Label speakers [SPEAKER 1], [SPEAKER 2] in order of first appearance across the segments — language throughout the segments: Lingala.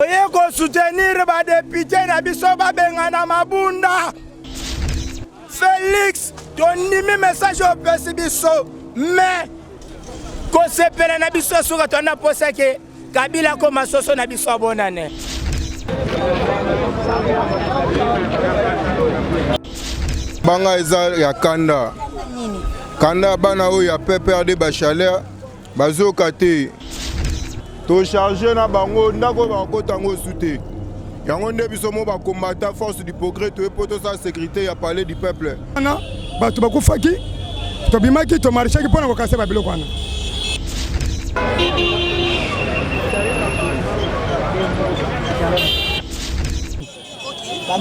[SPEAKER 1] Oye ko soutenir ba député na biso babengana mabunda. Felix tondimi message opesi biso mais kosepela na biso suka tona posa ke Kabila akoma soso na biso abonane.
[SPEAKER 2] Banga eza ya kanda kanda bana oyo ya PPRD ba chaleur bazoka te tocharge na bango ndako oyo bakokota yango osu te yango nde biso mo bakombata force du progrès toye mpo tosala sécurité ya palais du peuple
[SPEAKER 3] wana bato bakufaki tobimaki tomarchaki mpo na kokasa babiloko wana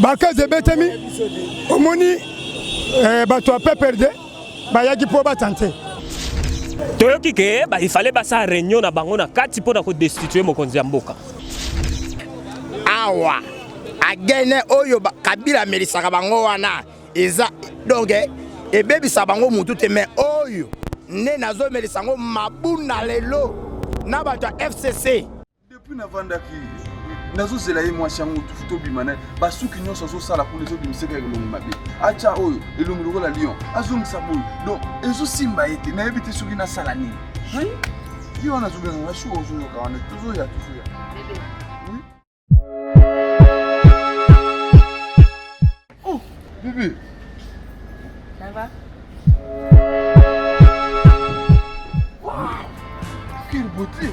[SPEAKER 3] bakazi ebetemi omoni eh, bato ya pprd bayaki mpo batante
[SPEAKER 4] toyoki ke ba, il fallait basala réunion na bango na kati mpo na kodestitue mokonzi ya mboka
[SPEAKER 1] awa agene oyo kabila amelisaka bango wana eza donc eh, ebebisa bango mutu te mais oyo nde nazomelisa yango mabuna lelo na bato ya fcc
[SPEAKER 5] Depuis navandaki nazozela ye mwasi yango tobima na ye basuki nyonso azosala kuna ezobimisa kaka elongi mabe atya oyo elongi lokola lion azongisa boye donc ezosimba ye te nayebi te soki nasala nini ye wana azobenga nga shuka ozoyoka wana tozoya tozoya Oh, bébé.
[SPEAKER 6] Ça va
[SPEAKER 5] Waouh Quelle beauté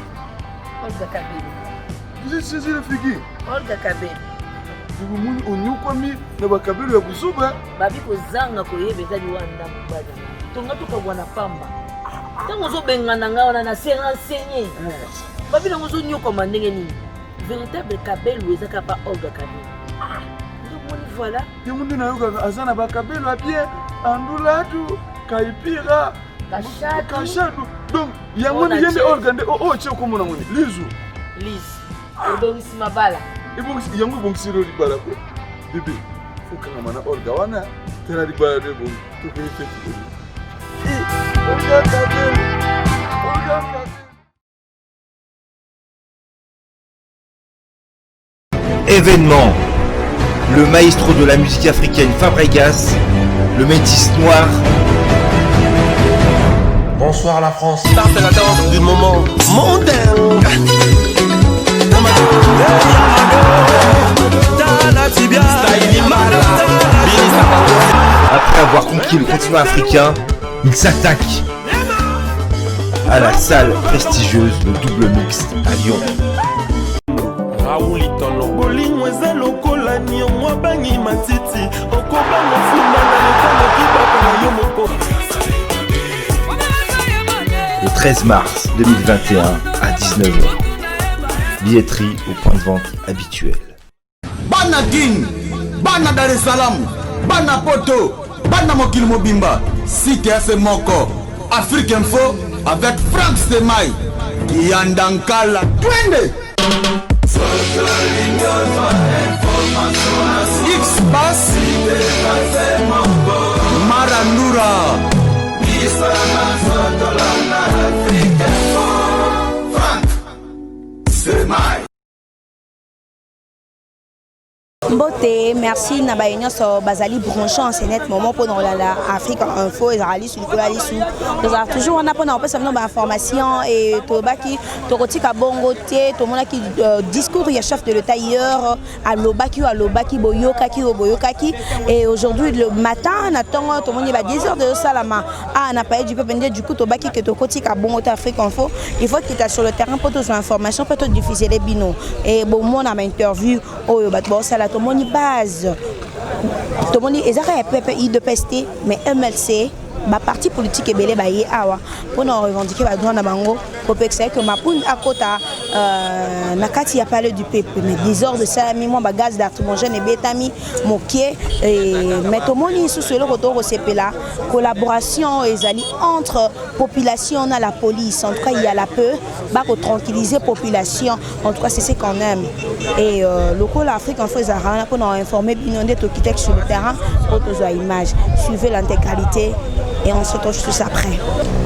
[SPEAKER 6] Olga Kabelo.
[SPEAKER 5] Vous êtes saisi la figure
[SPEAKER 6] Olga Kabelo.
[SPEAKER 5] omoni onyokwami na bakabelo ya buzoba
[SPEAKER 6] babi kozanga koyeba eza liwa ndambo mobali tonga tokabwana pamba ntango ozobengana ngai wana na se renseigné eh. babi nango ozonyokwama ndenge nini Véritable kabelu eza kaka pa Olga Kabelu. Ah, nde omoni voilà.
[SPEAKER 5] Yango nde nayokaka aza na bakabelo ya bien andulatu kaipira kashadu donc yango nde ye nde Olga nde oyo tie okomona ngo nde lizu
[SPEAKER 6] lizu ebongisi mabala
[SPEAKER 5] ebongisi yango ebongisi lo libala ko bebe okangama na Olga wana tala libala nde ebongi tokei feti bebe Olga kabelo Olga kabelo
[SPEAKER 7] Événement. Le maestro de la musique africaine Fabregas, le métis noir.
[SPEAKER 8] Bonsoir la France. Ça c'est la danse du moment mondain.
[SPEAKER 7] Après avoir conquis le continent africain, il s'attaque à la salle prestigieuse de Double Mix à Lyon.
[SPEAKER 8] bolingo eza lokola niongo abangi matiti okobanga funda na letana kibaka na yo moko
[SPEAKER 7] Le 13 mars 2021 à 19h. Billetterie au point de vente habituel.
[SPEAKER 9] Bana Kin, bana Dar es Salaam, bana Poto, bana mokili mobimba, site ya se moko, Afrique Info avec Franck Stemay, Kiyanda Nkala, twende! X Bass, Marandura. Franck Stemay.
[SPEAKER 10] Mbote, merci na baye nyonso bazali branché en ce net moment mpo na kolanda Afrique Info ezalaka lisu likolo ya lisu tozalaka toujours wana mpo na kopesa bino bainformation e tolobaki tokotika bongo te tomonaki euh, discours ya chef de l'état hier alobaki oyo alobaki boyokaki oyo boyokaki et aujourd'hui le matin na ntongo tomoni ba 10 heures ezosalama awa na palais du peuple nde du coup tobaki ke tokotika bongo te Afrique Info il faut kita sur le terrain mpo tozwa information mpe todiffusele bino e bomona ba interview oyo bato baosala tomoni base tomoni eza kaka ya pepe idps te mais mlc baparti politique ebele baye awa mpona revendiquer badroit na bango kopekisa ye ke mapund akota euh, na kati ya palais du peuple mais désordre esalami mwa bagaz lacrymogène ebetami mokie mais tomoni lisusu eloko tokosepela collaboration ezali entre population na la police en tout cas il y a la peu bako tranquilliser population en tout cas c'est ce qu'on aime et euh, lokola Afrique Info ezalaka wana mpona informer bino nde tokitaki sur le terrain mpo tozwa image suivez l'intégralité et on se retrouve tous après.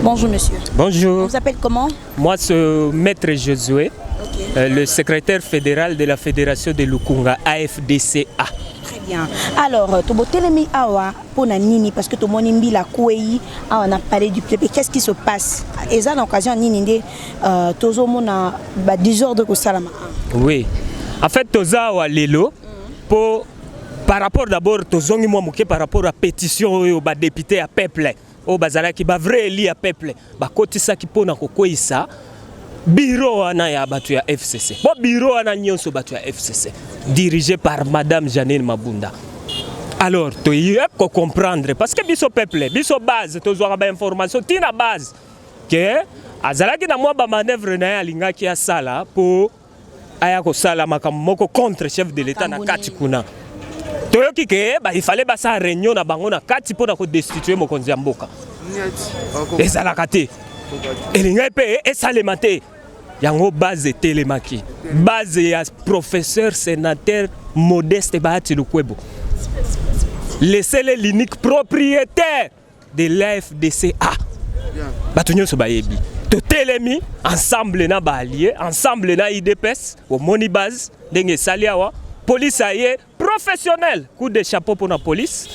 [SPEAKER 10] Bonjour monsieur.
[SPEAKER 4] Bonjour.
[SPEAKER 10] On vous appelle comment
[SPEAKER 4] Moi c'est Maître Josué.
[SPEAKER 10] Okay.
[SPEAKER 4] Le secrétaire fédéral de la fédération de Lukunga, AFDCA.
[SPEAKER 10] Très bien. Alors, tobotelemi awa pona nini? Parce que tomoni mbila kwei awa na palais du peuple. Qu'est-ce qui se passe? Eza na occasion nini nde tozomona ba désordre kosalama?
[SPEAKER 4] Oui. En fait, toza awa lelo po par rapport d'abord, tozongi mwa moke par rapport à pétition oyo ba député ya peuple oyo bazalaki ba vrai élu ya peuple bakotisaki mpona kokweyisa bureau wana ya bato ya FCC. Bo bureau wana nyonso bato ya FCC dirigé par madame Janine Mabunda. Alors toye kocomprendre, parce que biso peuple, biso base, tozwaka bainformation ntina base ke azalaki na mwa bamanœuvre na ye alingaki asala mpo aya kosala makambo moko contre chef de l'État na kati kuna. Toyoki ke il fallait basala réunion na bango na kati mpona kodestituer mokonzi ya mboka. Ezalaka te, elingai mpe esalema te. Yango base etelemaki, base ya professeur sénateur Modeste Bahati Lukwebo, le seul et l'unique propriétaire de l'AFDCA, bato nyonso bayebi. Totelemi ensemble na baallié, ensemble na UDPS. Omoni base ndenge esali awa, police aye professionnel, coup de chapeau mpona police,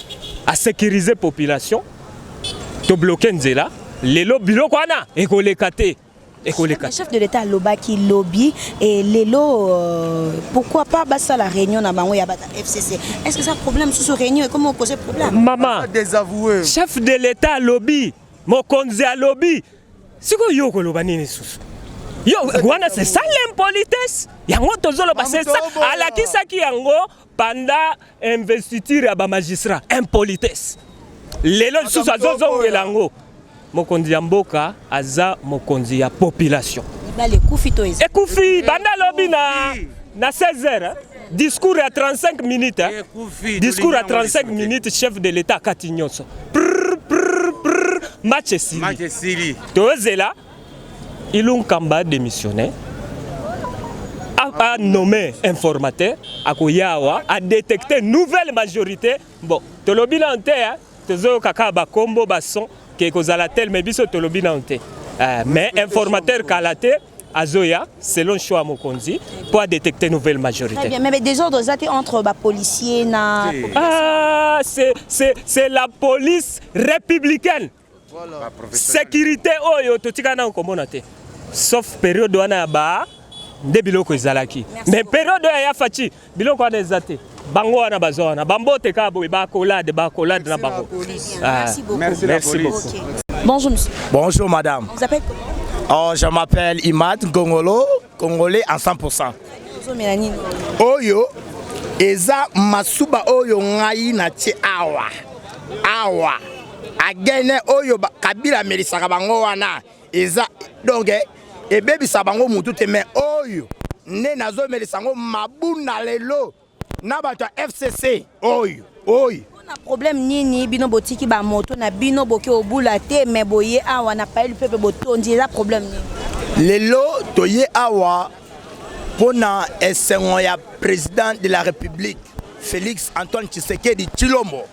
[SPEAKER 4] asécuriser population. Tobloquer nzela lelo, biloko wana ekoleka te, ekoleka.
[SPEAKER 10] Le chef de l'État alobaki lobi et lelo, pourquoi pas basala réunion na bango ya bata FCC? Est-ce que ça problème sous réunion et comment poser problème?
[SPEAKER 4] Mama,
[SPEAKER 5] désavoué.
[SPEAKER 4] Chef de l'État alobi, mokonzi alobi, sikoyo yo koloba nini susu? Yo wana, c'est ça l'impolitesse. Yango tozoloba, c'est ça. Alakisaki yango pendant investiture ya bamagistrat, impolitesse. Lelo lisusu azozongela yango. Mokonzi ya mboka aza mokonzi ya population.
[SPEAKER 10] Libala ekufi to eza?
[SPEAKER 4] Ekufi banda alobi na 16 heures, hein? Discours ya 35 minutes, hein? Discours ya 35 minutes, chef de l'État akati nyonso. Prr, prr, prr, match esili. Tozela Ilunkamba démissionné, a nommé informateur akoya awa a détecter nouvelle majorité. Bon, tolobi nano te, hein? Tozoyoka kaka bakombo bason ke kozala tel, mais biso tolobi nano te. Mais informateur kala te azoya selon choix ya mokonzi mpo adétecter nouvelle majorité.
[SPEAKER 10] Très bien, mais désordre eza te entre bapolicier na?
[SPEAKER 4] Ah, c'est la police républicaine. Sécurité oyo totikala nano komona te, sauf période wana ya ba nde biloko ezalaki. Mais période oyo ya Fatshi, biloko wana eza te. Bango wana bazwa wana bambote kaka boye, baaccolade, baaccolade na bango.
[SPEAKER 10] Ah, Merci beaucoup.
[SPEAKER 4] Merci, merci beaucoup.
[SPEAKER 10] Ok. Bonjour monsieur.
[SPEAKER 1] Bonjour madame.
[SPEAKER 10] On vous appelle comment?
[SPEAKER 1] Oh, je m'appelle Imad Ngongolo, congolais en 100%.
[SPEAKER 10] Ozomela nini?
[SPEAKER 1] Oyo eza masuba oyo ngai natie awa. Awa agene oyo Kabila amelisaka bango wana eza donc ebebisa bango mutu te, mais oyo nde nazomelisa yango mabunda lelo na bato ya FCC oyo oyo.
[SPEAKER 10] Na problème nini bino botiki bamoto na bino, boke obula te, mais boye awa na palais du peuple botondi? Eza problème nini?
[SPEAKER 1] Lelo toye awa mpona esengo ya président de la République Félix Antoine Tshisekedi Tshilombo.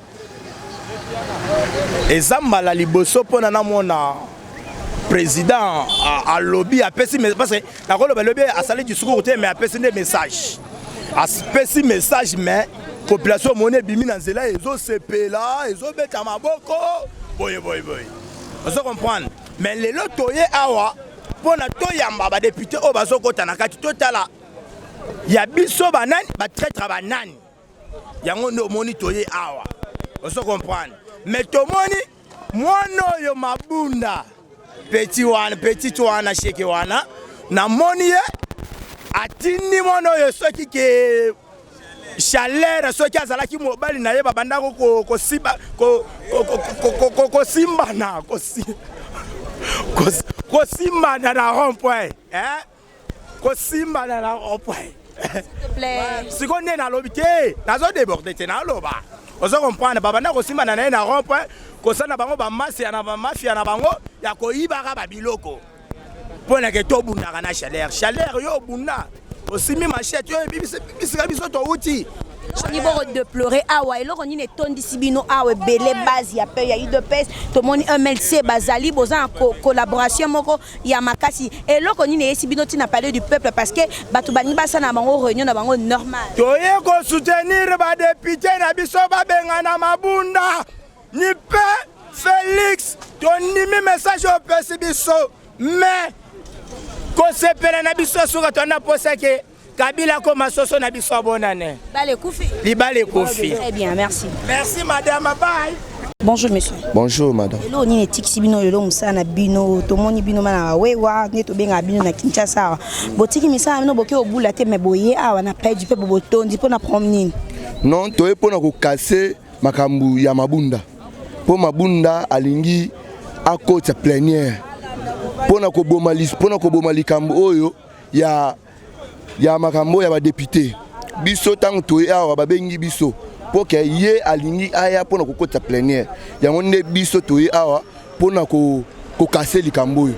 [SPEAKER 1] Eza mbala liboso mpona namona président alobi, apesi, parce que nakoloba alobi, asali discours te, mais apesi nde message, apesi message, mais population omoni ebimi na nzela, ezosepela, ezobeta maboko boye boye boye, ozo comprendre. Mais lelo toye awa mpona toyamba badéputé oyo bazokɔta na kati, totala ya biso banani, batraître banani. Yango nde omoni toye awa, ozo comprendre. Mais tomoni mwana oyo Mabunda, petit wana, petit wana, sheke wana, namoni ye atindi mwana oyo soki ke chaleur, soki azalaki mobali na ye, babandako kosiba, kosimbana, kosimbana na rond point, eh? Kosimbana na rond point. Sikoyo nde nalobi te, nazodéborder te, naloba, ozo comprendre, babanda kosimbana na ye na rond point, kosala bango bamafia na bamafia na bango ya koyibaka babiloko mpo nake tobundaka na chaleur. Chaleur, yo obunda, osimbi machette, oyo bisika biso touti.
[SPEAKER 10] Ni boko déplorer awa eloko nini etondisi bino awa ebele base ya pe ya UDPS tomoni MLC bazali boza na collaboration moko ya makasi eloko nini eyesi bino ntina palais du peuple parce que bato balingi basala na bango réunion na bango normal.
[SPEAKER 1] Toye kosoutenir badepute na biso babengana Mabunda ni mpe Felix, tondimi message oyo opesi biso mais kosepela na biso suka toanda mposa ke Kabila akoma soso na biso abonane.
[SPEAKER 10] Libala ekufi.
[SPEAKER 1] Libala ekufi.
[SPEAKER 10] Très bien, merci.
[SPEAKER 1] Merci madame, bye.
[SPEAKER 10] Bonjour monsieur.
[SPEAKER 11] Bonjour madame.
[SPEAKER 10] Lelo nini etikisi bino lelo mosala na bino tomoni bino mana bawewa nde tobengaka bino na Kinshasa awa botiki misala na bino boke obula te me boye awa na palais du peuple botondi mpo na problème nini?
[SPEAKER 11] Non, toye mpo na kokase makambo ya Mabunda mpo Mabunda alingi akotisa plenière mpo na koboma mpo na koboma likambo oyo ya ya makambo ya badepute. Biso ntango toye awa babengi biso mpo ke ye alingi aya mpo na kokotisa plenière, yango nde biso toye awa mpo na kokase likambo oyo,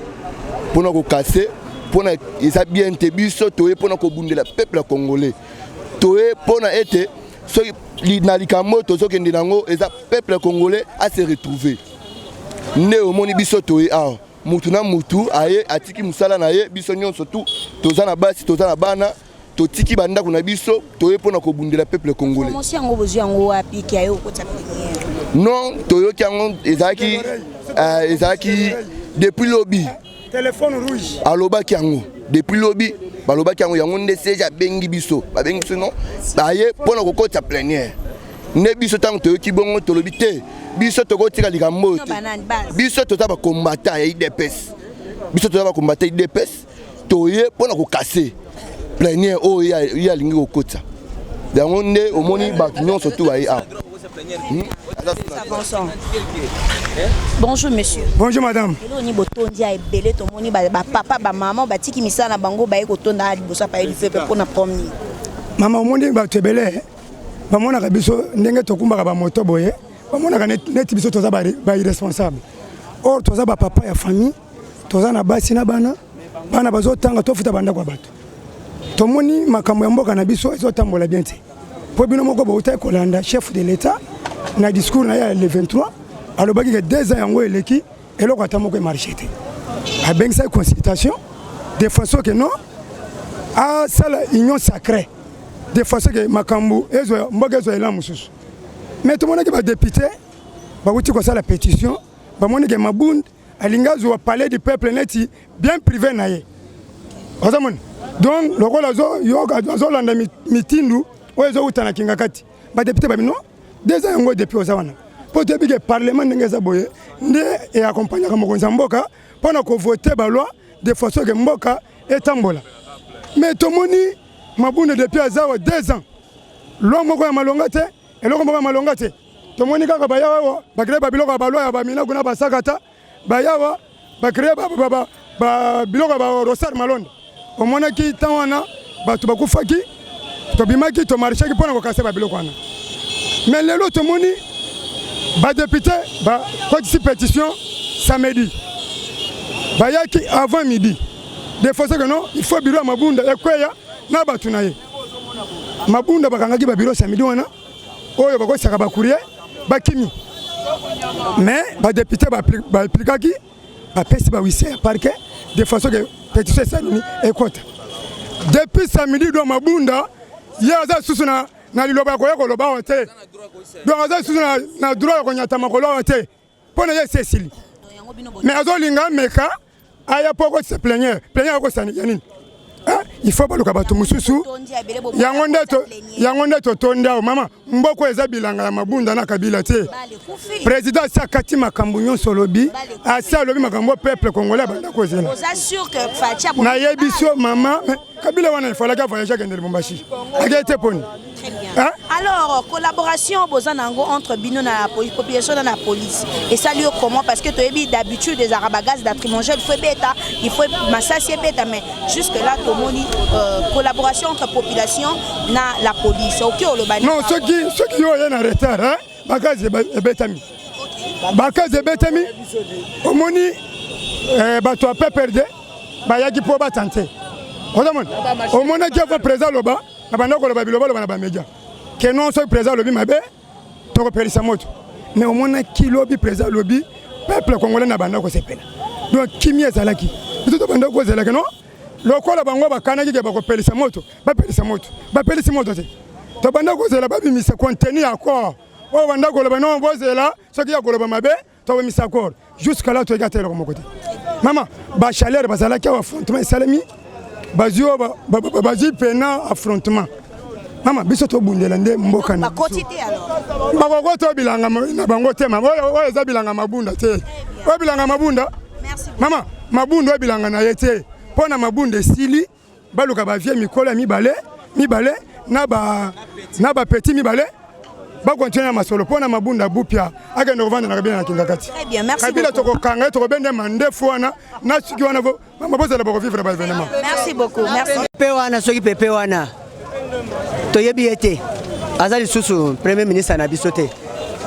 [SPEAKER 11] mpo na kokase, mpo na eza bien te. Biso toye mpo na kobundela peuple congolais, toye mpo na ete soki na likambo oyo tozokende nango eza peuple congolais a se retrouver. Nde omoni biso toye awa, mutu na mutu aye atiki mosala na ye, biso nyonso tu toza na basi, toza na bana, totiki bandako na biso, toye mpo na kobundela peuple congolais.
[SPEAKER 10] Promotion yango bozwi yango wapi ki aye kokota plénière?
[SPEAKER 11] Non, toyoki yango ezalaki ezalaki depuis lobi.
[SPEAKER 3] Téléphone rouge.
[SPEAKER 11] Alobaki yango depuis lobi, balobaki yango, yango nde siège abengi biso, babengi biso non, baye mpo na kokotisa plénière. Nde biso ntango toyoki bongo tolobi te, biso tokotika likambo oyo te. Biso toza bakombata ya UDPS, biso toza bakombata ya UDPS, toye mpo na kokase plénière oyo ye alingi kokotisa. Yango nde omoni bato nyonso tu baye awa.
[SPEAKER 10] Bonjour monsieur.
[SPEAKER 3] Bonjour madame.
[SPEAKER 10] Lelo ni botondi ya ebele tomoni ba papa ba maman batiki misala na bango baye kotonda liboso ya palais du peuple mpona problème nini?
[SPEAKER 3] Mama, omoni bato ebele bamonaka biso ndenge tokumbaka bamoto boye, bamonaka neti biso toza ba irresponsable. Or toza ba papa ya famille, toza na basi na bana, bana bazotanga, tofuta bandako ya bato. Tomoni makambo ya mboka na biso ezotambola bien te. Po bino moko boutaki kolanda chef de l'État na discours na ye ya le 23, alobaki ke 2 ans yango eleki, eloko ata moko emarche te. Abengisaki consultation de façon que non asala union sacrée de façon que makambo ezwa mboka ezwa elan mosusu. Mais tomonaki badepute bawuti kosala pétition, bamoni ke Mabund alingi azwa palais du peuple neti bien privé na ye. Ozomona donc lokola azoyoka azolanda mitindu oyo ezowuta na Kingakati, badepute babi non, 2 ans yango depuis oza wana, mpo toyebi ke parlement ndenge eza boye nde eakompagnaka mokonzi ya mboka mpo na kovote baloi de façon ke mboka etambola. Mais tomoni Mabunda depuis aza wa 2 ans, loi moko ya malonga te, eloko moko ya malonga te. Tomoni kaka bayawa bakree babiloko ya baloi ya baminaku na basakata, bayawa bakree biloko ya barosar malonda. Omonaki ntango wana bato bakufaki, tobimaki tomarchaki mpo na kokasa babiloko wana. Mais lelo tomoni badepute bakotisi pétition samedi, bayaki avant midi de façon que non, il faut bureau ya Mabunda ekweya na bato na ye. Mabunda bakangaki ba bureau samedi wana oyo bakosaka ba courrier bakimi, mais badepute baaplikaki, bapesi ba huissier ya parquet de façon que pétition esalemi ekota. Depuis samedi do Mabunda ye aza susu na liloba ya koya koloba awa te, donc aza susu na droit ya konyata makolo awa te, mpo na ye esi esili. Mais azolinga ameka aya mpo akotisa plenière, plenière akotisa ya nini? Il faut baluka bato mosusu. Yango nde totondi awa mama. Mboko eza bilanga ya Mabunda na Kabila te. Président asi akati makambo nyonso, olobi asi alobi makambo peuple congolais abanda kozela. Nayebi so mama Kabila wana ifalaki avoyage akende Lubumbashi, akei te poni.
[SPEAKER 10] Hein? Alors, collaboration boza nango entre bino na population na police. Et ça lieu comment? Parce que toyebi d'habitude des arabagaz lacrymogène faut beta, il faut masasi beta, mais jusque là tomoni collaboration entre population na la police. OK olobani.
[SPEAKER 3] Non, ceux qui yo na retard hein, bagaz ebetami. Bagaz ebetami. Omoni bato ya PPRD bayaki po batante. Ozomona? Omonaki ako président loba na banda koloba biloba loba na ba media. Ke non soki président alobi mabe tokopelisa moto. Mais omonaki lobi président alobi peuple congolais na banda kosepela. Donc kimia ezalaki. Biso tobanda kozela ke non lokola bango bakanaki ke bakopelisa moto, bapelisa moto. Bapelisi moto te. Tobanda kozela babimisa contenu ya accord. Oyo banda koloba non bozela soki ya koloba mabe tobimisa accord. Jusqu'à là toyaki ata eloko moko te. Mama, ba chaleur bazalaki awa affrontement esalemi bazwi oyo bazwi pena affrontement. Mama, biso tobundela nde mboka na biso. Bakokota bilanga na bango te mama. Oyo eza bilanga mabunda te. Oyo bilanga mabunda. Mama, mabunda oyo bilanga na ye te. Mpo na mabunda esili baluka ba vieux mikolo ya mibale mibale na ba na ba petit mibale bakontinue na masolo mpo na mabunda bupia akende kovanda na kabila na kingakati kabila tokokanga ye tokobenda mandefu wana na suki wana mama bozala bokovivre ba evenement.
[SPEAKER 10] Merci beaucoup. Merci.
[SPEAKER 12] Pepe wana soki pepe wana toyebi ye te aza lisusu premier ministre na biso te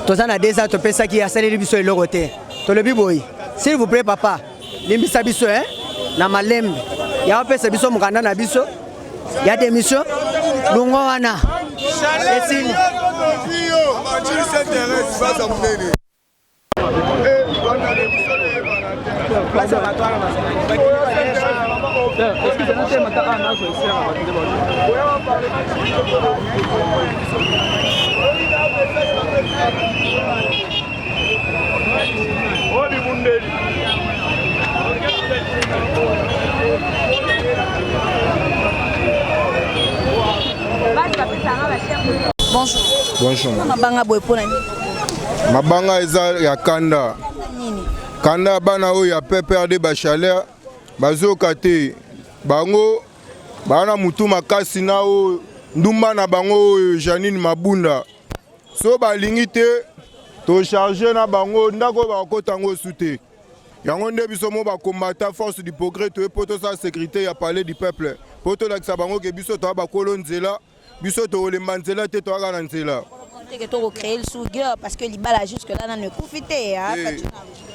[SPEAKER 12] toza na deux ans topesaki asaleli biso eloko te tolobi boye s'il vous plaît papa limbisa biso eh? na malembe ya opesa biso mokanda na biso ya demission longo wana esili.
[SPEAKER 10] Bonjour.
[SPEAKER 2] Bonjour.
[SPEAKER 10] Mabanga boye pona nini?
[SPEAKER 2] Mabanga eza ya kanda. Kanda bana oyo ya PPRD ba chaleur bazoka te bango bana mutu makasi na oyo ndumba na bango oyo Janine Mabunda so balingi te tocharge na bango ndako oyo bakokota yango su te yango nde biso mo bakombata force du progrès toye mpo tosala sécurité ya palais du peuple mpo tolakisa bango ke biso toya bakolo nzela biso tokolemba nzela te toyaka na nzela
[SPEAKER 10] teke tokocree lisusu guerre parce que libala jusque là nano ekufi te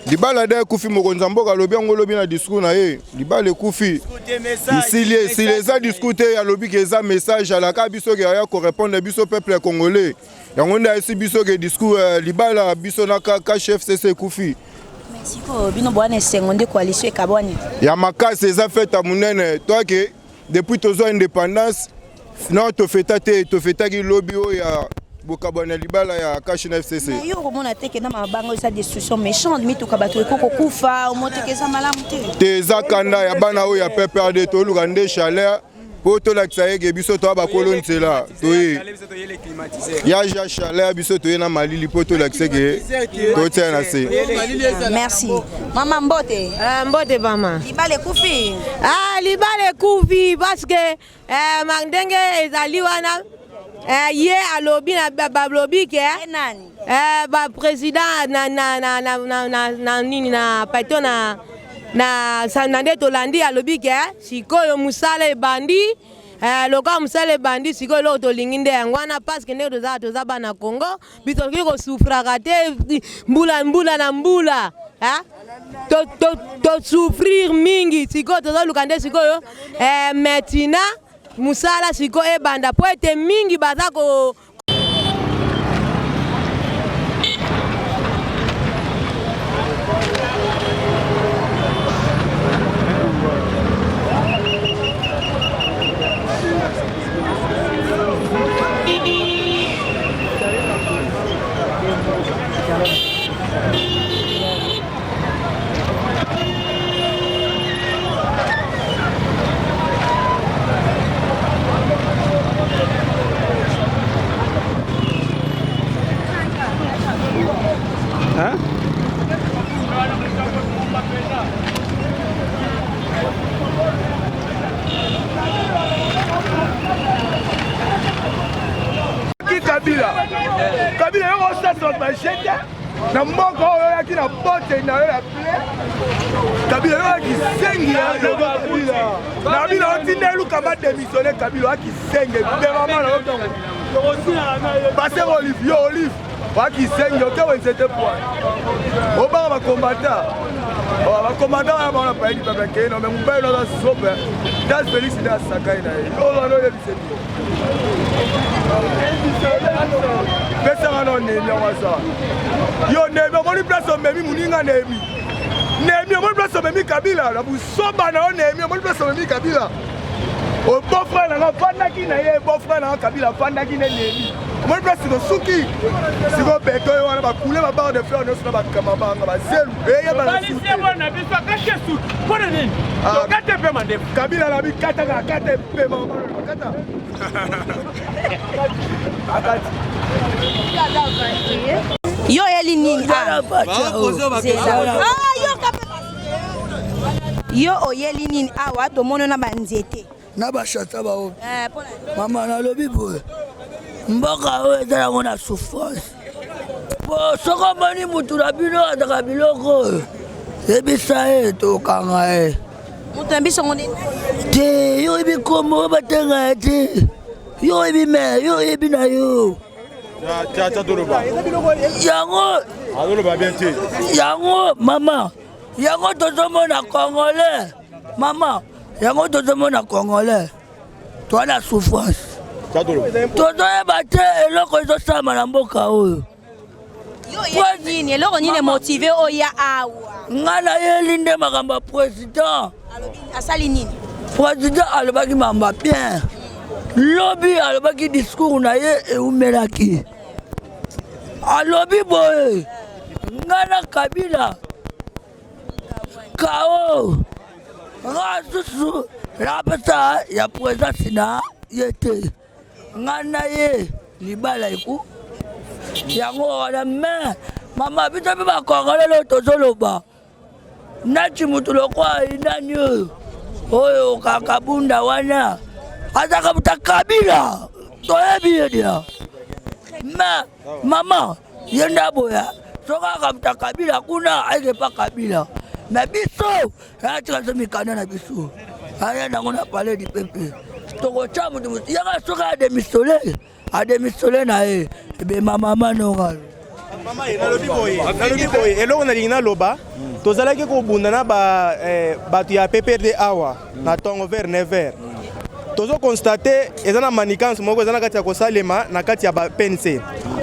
[SPEAKER 2] libala da ekufi mokonzi ya mboka alobi yango lobi na discours na ye libala ekufi isili esili eza discours te alobi ke eza message alaka biso ke aya korépondre biso peuple congolais yango nde ayesi biso ke discours euh, libala biso na kfcc ekufi
[SPEAKER 10] sikoyo bino bwana esengo nde coalition ekabwani
[SPEAKER 2] ya makasi eza fete ya monene toake depuis tozwa indépendance non tofeta te tofetaki lobi oyo ya bokabwana libala ya cash na fcc
[SPEAKER 10] Mais yo okomona te ke na mabanga eza destruction méchante mituka bato ekoki kokufa omoni te ke eza malamu te
[SPEAKER 2] te eza kanda ya bana oyo ya pprd toluka nde chaleur mpo tolakisa ye ke biso toya bakolo nzela toye ya ja chaleur biso toye na malili mpo tolakisa ke totia na se
[SPEAKER 10] merci mama mbote
[SPEAKER 13] uh, mbote mama
[SPEAKER 10] libala ekufi
[SPEAKER 13] ah, libala ekufi parce que eh, ma ndenge ezali wana eh, ye alobi na balobi ke eh, ba président na, na, na, na, na, na, na nini na pato na na, na nde tolandi alobi ke sikoyo mosala ebandi eh, lokola mosala ebandi sikoyo eloko tolingi nde yango wana parceke ndenge toza toza bana congo biso tokoki kosufraka te mbula mbula na mbula eh? tosouffrir to, to mingi sikoyo tozoluka nde sikoyo eh, maintenant mosala sikoyo ebanda mpo ete mingi baza ko
[SPEAKER 14] Hein?
[SPEAKER 5] Kabila Kabila yo osasa bajete na mboka oyo oyaki na bote na yo ya ple Kabila yo oyaki sengi ya Kabila na bino otinda eluka bademissione Kabila oyaki senge bemama na yo ntongo paster olive yo olive wakisengi oke wenze te pwa obanga bakombata bakombata wana bango na paye lipapa kei no me mobali no aza sope das félix nde asakai na ye oyo wana oyebise bino.
[SPEAKER 14] Nehemi yango aza yo. Nehemi, omoni place omemi moninga. Nehemi, Nehemi, omoni place omemi Kabila na busoba na yo. Nehemi, omoni place omemi Kabila, beau frère nanga afandaki na ye, beau frère nanga Kabila afandaki ne. Nehemi, omoni place tosuki sikoyo? Beto oyo wana bakule ba barre de fer nyonso na bakamabanga bazelu eyebana. Kabila na bikataka kata epema kata akati.
[SPEAKER 10] Yo oyeli nini? Ah, yo oyeli nini awa? Tomoni na banzete.
[SPEAKER 15] Na bashata bao. Mama, nalobi boye, mboka oyo eza yango na souffrance, po soki omoni mutu na bino azaka biloko oyo, yebisa ye tokanga ye.
[SPEAKER 10] Moto na biso ngo nini?
[SPEAKER 15] Te, yo oyebi kombo oyo batenga ye te, yo oyebi, me yo oyebi na yo yango.
[SPEAKER 2] Azoloba bien te.
[SPEAKER 15] Yango mama, yango tozomona congolais, mama, yango tozomona congolais toa na souffrance, tozoyeba te eloko ezosalama na mboka oyo.
[SPEAKER 10] Yo oyeli nini? Eloko nini emotiver oya awa?
[SPEAKER 15] Ngai nayeli nde makambo ya président.
[SPEAKER 10] Asali nini?
[SPEAKER 15] Président alobaki makambo ya bien lobi, alobaki discours na ye eumelaki. Alobi boye: ngai na Kabila kao nga susu napesa ya présence na ye te, ngai na ye libala eku yango wana. Me mama, biso mpe bakongole lelo tozoloba nati mutu lokwa nani oyo oyo kakabunda wana azaka muta Kabila, toyebi ye dia. Me mama, ye nde aboya soki akamuta Kabila kuna ayeke pa Kabila, me biso atika biso mikanda na biso, aya nango na palais du peuple, tokotya mutu yaka. Soki adémissionner, adémissionner na ye, ebema mama nonga.
[SPEAKER 16] Nalobi boye, eloko nalingi naloba, tozalaki kobunda na bato ya PPRD awa na ntongo vers 9 heures. Tozoconstater eza na manigance moko eza na kati ya kosalema na kati ya ba PNC,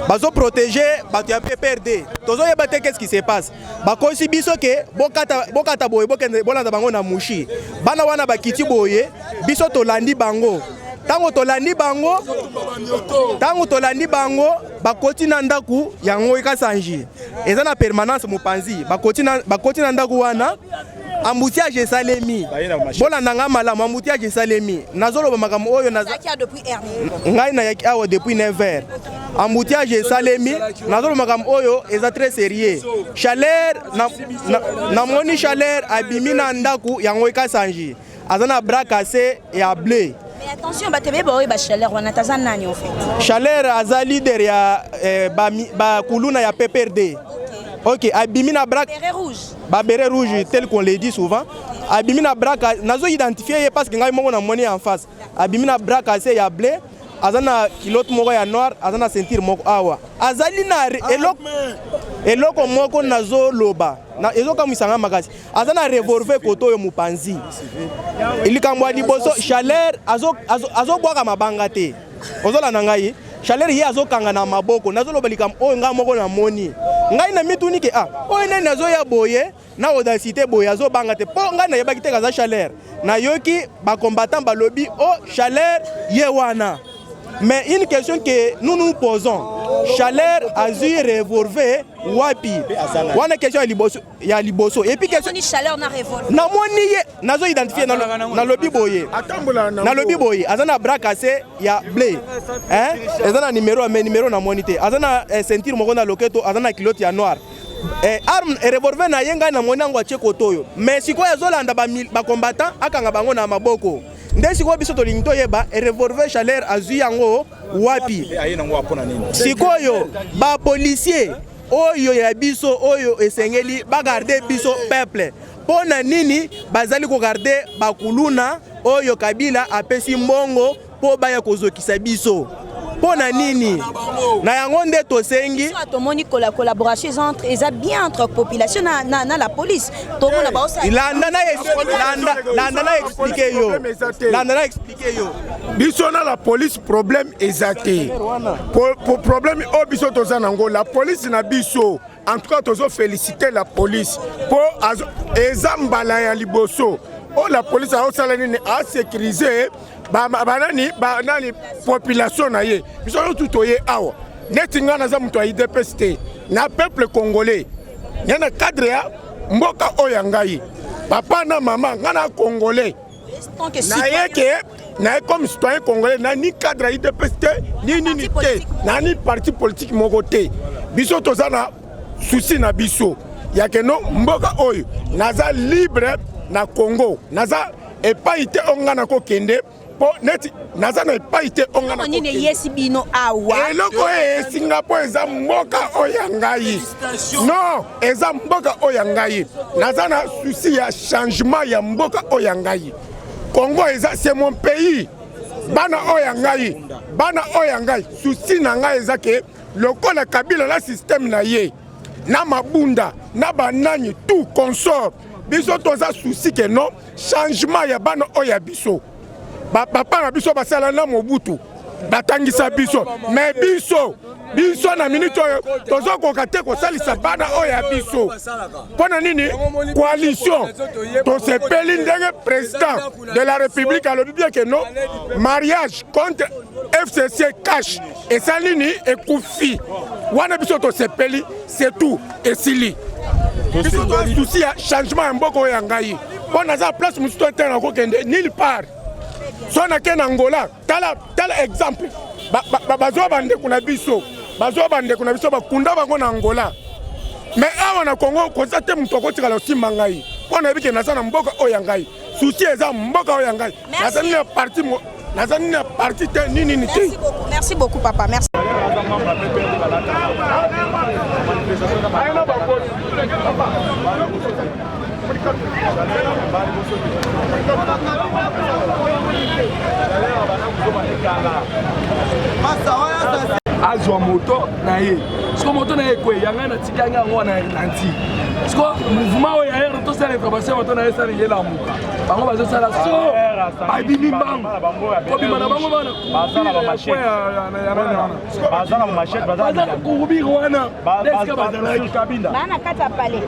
[SPEAKER 16] bazoprotéger bato ya PPRD. Tozoyeba te qu'est-ce qui se passe. Bakosi biso ke bokata, bokata boye, bokende bolanda bango na Mushi. Bana wana bakiti boye, biso tolandi bango. Ntango tolandi bango, bakoti na ndako yango ekasanji eza na permanence mopanzi. Bakoti na ndako wana, embouteillage esalemi. Bolanda nga malamu, embouteillage esalemi. Nazoloba makambo oyo ngai nayaki awa depuis 9 heures, embouteillage esalemi. Nazoloba makambo oyo eza très sérieux. Chaleur, namoni chaleur abimi na ndako yango ekasanji, aza na bras cassé ya bleu.
[SPEAKER 10] Mais attention, bato ebeye baoyeba chaleur wana taza nani en fait?
[SPEAKER 16] Chaleur aza leader ya eh, bakuluna ba ya PPRD. Ok, abimi na bras
[SPEAKER 10] Béret rouge.
[SPEAKER 16] Babéret rouge, tel qu'on le dit souvent. Abimi na bras, nazo identifier ye parce que ngai moko namoni en face. Abimi na bras cassé ya bleu, aza na culotte moko ya noir, aza na ceinture moko awa. Azali na eloko moko nazoloba ezokamwisanga makasi, aza na revolver koto oyo mopanzi. Likambo ya liboso, chaleur azobwaka mabanga te. Ozolanda ngai? Chaleur ye azokanga na maboko. Nazoloba likambo oyo ngai moko namoni. Ngai na mituni ke ah, oyo nani azoya boye na audacité boye, azobanga te? Mpo ngai nayebaki te kaza chaleur. Nayoki bacombattant balobi o oh, chaleur ye wana. Mais une question que nous nous posons: chaleur azwi revolver wapi? Wana question ya liboso, ya liboso. Et puis question
[SPEAKER 10] chaleur na revolver?
[SPEAKER 16] Namoni ye, nazo identifier. Nalobi boye, nalobi boye, aza na bras cassé ya bleu, hein, eza na numéro, mais numéro namoni te. Aza na ceinture moko na loketo, aza na culotte ya noir. Arme revolver na ye, ngai namoni yango atie koto oyo. Mais sikoyo azolanda bacombattant, akanga bango na maboko. Nde sikoyo biso tolingi toyeba revolver chaleur azwi yango wapi. Sikoyo bapolicier oyo ya biso oyo esengeli bagarder biso peuple, mpo na nini bazali kogarder bakuluna oyo Kabila apesi mbongo mpo baya kozokisa biso? Mpo na nini? Na yango nde tosengi.
[SPEAKER 10] Tomoni collaboration eza entre, eza bien entre population na, na, na la police. Tomona baosala.
[SPEAKER 16] Landa na landa, landa na expliquer yo. Landa na expliquer yo.
[SPEAKER 14] Biso na la police problème eza te. Problème oyo biso toza nango la police na biso. En tout cas tozo féliciter la police po eza mbala ya liboso oyo la police azosala nini asécuriser banani banani population na ye. Biso nyonso toye awa neti ngai naza moto ya UDPS te, na peuple congolais ye na cadre ya mboka oyo ya ngai papa na mama, ngai na congolais naye ke naye comme citoyen congolais, na ni cadre ya UDPS te ni nini te, na ni parti politique moko te. Biso toza na souci na biso ya keno mboka oyo naza libre na Congo, naza epai te oyo ngai nakokende mpo neti naza na epai te oyo ngai
[SPEAKER 10] nini eyesi bino awa?
[SPEAKER 14] Eloko oyo eyesi nga mpo eza mboka oyo ya ngai. Non, eza mboka oyo ya ngai, naza na souci ya changement ya mboka oyo ya ngai. Congo eza, c'est mon pays, bana oyo ya ngai, bana oyo ya ngai. Souci na ngai eza ke lokola Kabila na système na ye na Mabunda na banani tout consort, biso toza souci ke non, changement ya bana oyo ya biso. Bapapa na biso basala na Mobutu, batangisa biso, mais biso biso na minute oyo tozokoka te kosalisa bana oyo ya biso. Mpo na nini? Coalition tosepeli ndenge président de la république alobi bien ke non, mariage contre FCC cash esali nini, ekufi wana. Biso tosepeli, c'est tout, esili. Biso toza souci ya changement ya mboka oyo ya ngai, mpo naza place mosusu te nakokende nulle part. So nake na Angola, tala, tala exemple, bazwa bandeko na biso, bazwa bandeko na biso, bakunda bango na Angola. Mais awa na Congo koza te moto akotikala osimba ngai, mpo nayebi ke naza na mboka oyo ya ngai. Souci eza mboka oyo ya ngai. Naza nini na parti, naza nini na parti te, nini nini te.
[SPEAKER 10] Merci beaucoup papa, merci.
[SPEAKER 14] Azwa moto na ye, siko moto na ye ekweya, ngai natikaki yango wana nanti. Siko mouvement oyo ya ere tosala intervention, moto na ye esali yelamuka, bango bazosala so babimi mbangu kobima na bango bana baza na courbure wana esika bazalaki
[SPEAKER 10] na kati ya palais.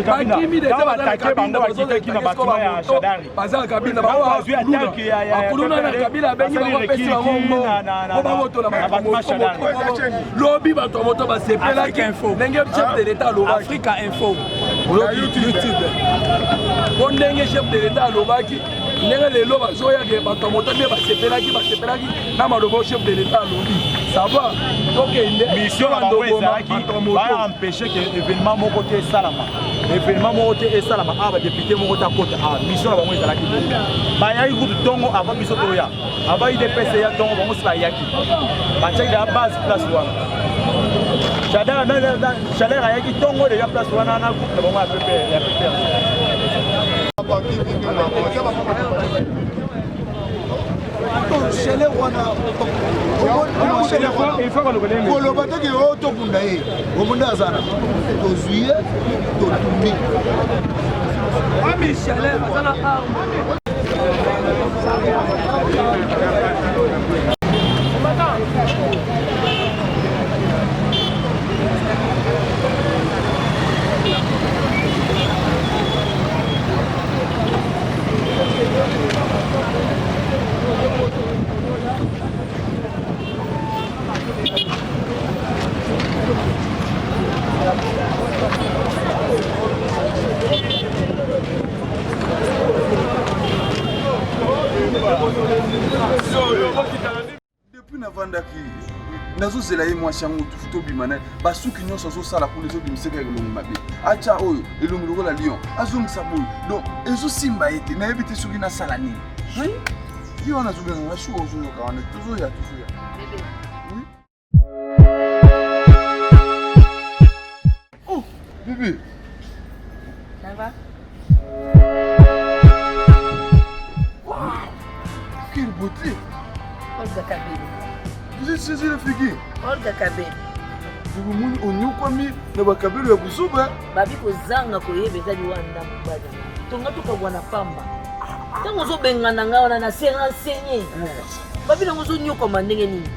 [SPEAKER 14] Bakimi deja, baza na Kabinda, baza na Kabinda, bakuluna na Kabila abengi bango, apesi bango mbongo po babotola lobi. Bato ya moto basepelaki ndenge chef de l'état alobaki, Info YouTube, po ndenge chef de l'état alobaki, ndenge lelo bazoyake bato ya moto nde basepelaki, basepelaki na maloba chef de l'état alobi. Ça va, tokende.
[SPEAKER 17] Mission na bango ezalaki baya empêcher ke événement moko te esalama, événement moko te esalama awa, badéputé moko te akota awa. Mission na bango ezalaki bongo. Bayaki kutu ntongo avant biso toya, avant UDPS eya ntongo, bango si bayaki, batiaki deja base place wana. Chaleur ayaki ntongo deja place wana na groupe na bango ya PPR, ya PPR.
[SPEAKER 18] Chaleur wana koloba teke oyo tokunda ye, omonde aza na tozwi ye, totumbi.
[SPEAKER 14] Ami chaleur aza na arme.
[SPEAKER 5] Depuis navandaki nazozela ye mwasi yango tobima na ye, basuki nyonso azosala kuna ezobimisaka elongi mabe. Atya oyo elongi lokola lion, azongisa boye, donc ezosimba ye te. Nayebi te soki nasala nini. Ye wana azobenganga shuka, ozoyoka wana, tozoya, tozoya. Oh, bibi.
[SPEAKER 6] Ça va?
[SPEAKER 5] Wow, quelle beauté!
[SPEAKER 6] Olga Kabila.
[SPEAKER 5] Vous êtes saisi la figure.
[SPEAKER 6] Olga Kabelo.
[SPEAKER 5] Omoni onyokwami na bakabelo ya buzoba.
[SPEAKER 6] Babi kozanga koyeba eza liwa ndambo bana. Tonga tokabwana pamba. Ntango ozobengana ngai wana na se renseigner. Babi nango ozonyokwama ndenge nini?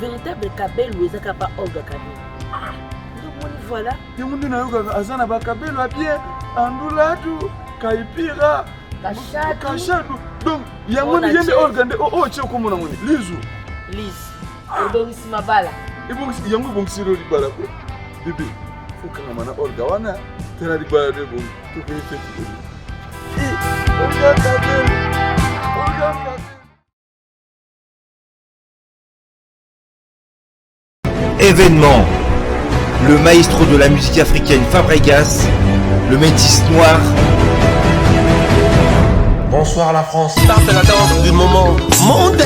[SPEAKER 6] Véritable kabelo eza kaka pa Olga Kabelo. Ah, nde omoni voilà.
[SPEAKER 5] Yango nde nayokaka aza na bakabelo ya bien andulatu kaipira kashadu donc yango nde ye nde Olga nde oyo otie komona ngo nde lizu.
[SPEAKER 6] Lizu. Ebongisi mabala.
[SPEAKER 5] Ebongisi yango ebongisi lo libala ko. Bebe, okangama na Olga wana tala libala nde ebongi tokei feti bebe. Olga Kabelo. Olga Kabelo.
[SPEAKER 7] Événement. Le maestro de la musique africaine Fabregas, le métis noir.
[SPEAKER 8] Bonsoir la France. C'est la danse du moment mondain.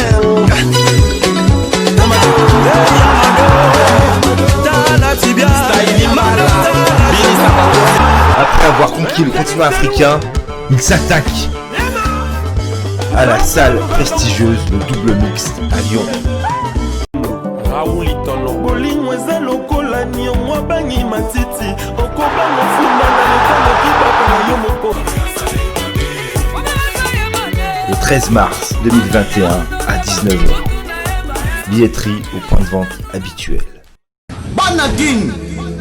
[SPEAKER 7] Après avoir conquis le continent africain, il s'attaque à la salle prestigieuse le double mixte à Lyon.
[SPEAKER 8] bolingo eza lokola niongo abangi matiti okobanga funda na letanga kibaka na yo moko
[SPEAKER 7] Le 13 mars 2021 à 19h. Billetterie au point de vente habituel.
[SPEAKER 9] Bana Kin,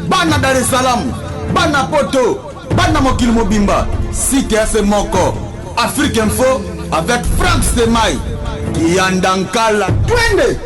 [SPEAKER 9] bana Dar es Salaam, bana Poto, bana mokili mobimba, site ya se moko, Afrique Info avec Frank Semai, Kiyanda Nkala, twende!